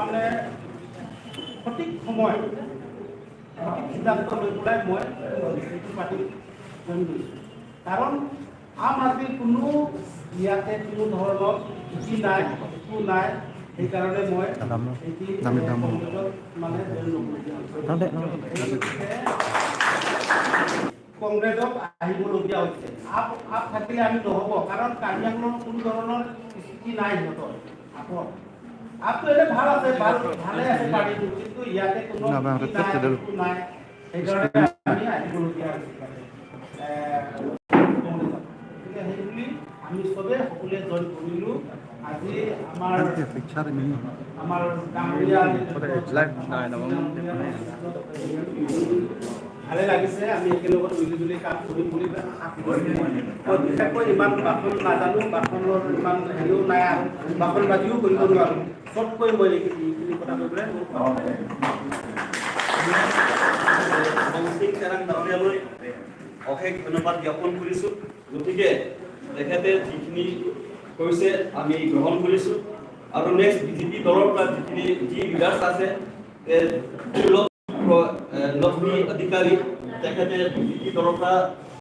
মানে সঠিক সময়, সঠিক সিদ্ধান্ত লৈ পেলাই মই এইটো পাৰ্টিত জইন কৰিছোঁ। কাৰণ আম আদমিৰ কোনো ইয়াতে কোনো ধৰণৰ স্থিতি নাই, একো নাই। সেইকাৰণে মই এটি কংগ্ৰেছত মানে জইন নকৰিলোঁ। কংগ্ৰেছত আহিবলগীয়া হৈছে। আপ আপ থাকিলে আমি নহ'ব, কাৰণ কাৰ্বি আংলঙত কোনো ধৰণৰ স্থিতি নাই সিহঁতৰ। আপৰ আপটো এনে ভাল আছে, ভাল ভালে আছে পাৰ্টিটো, কিন্তু ইয়াতে কোনো স্থিতি নাই, একো নাই। সেইকাৰণে আমি আহিবলগীয়া হৈছে তাতে কংগ্ৰেছত। গতিকে সেইবুলি আমি চবেই সকলোৱে জইন কৰিলোঁ। আজি আমাৰ আমাৰ ডাঙৰীয়া ভালে লাগিছে। আমি একেলগত মিলি জুলি কাম কৰিম বুলি আশা কৰিছোঁ। মই বিশেষকৈ ইমান ভাষণ নাজানো, ভাষণৰ ইমান হেৰিও নাই আৰু ভাষণ বাজিও কৰিব নোৱাৰোঁ। চবকৈ মই এইখিনি কথা কৈ পেলাই মোৰ মনসিং তেৰাং ডাঙৰীয়ালৈ অশেষ ধন্যবাদ জ্ঞাপন কৰিছোঁ। গতিকে তেখেতে যিখিনি কৈছে, আমি গ্ৰহণ কৰিছোঁ। আৰু নেক্সট বিজেপি দলৰ পৰা যিখিনি যি লিডাৰ্ছ আছে, লক্ষ্মী অধিকাৰী, তেখেতে বিজেপি দলৰ পৰা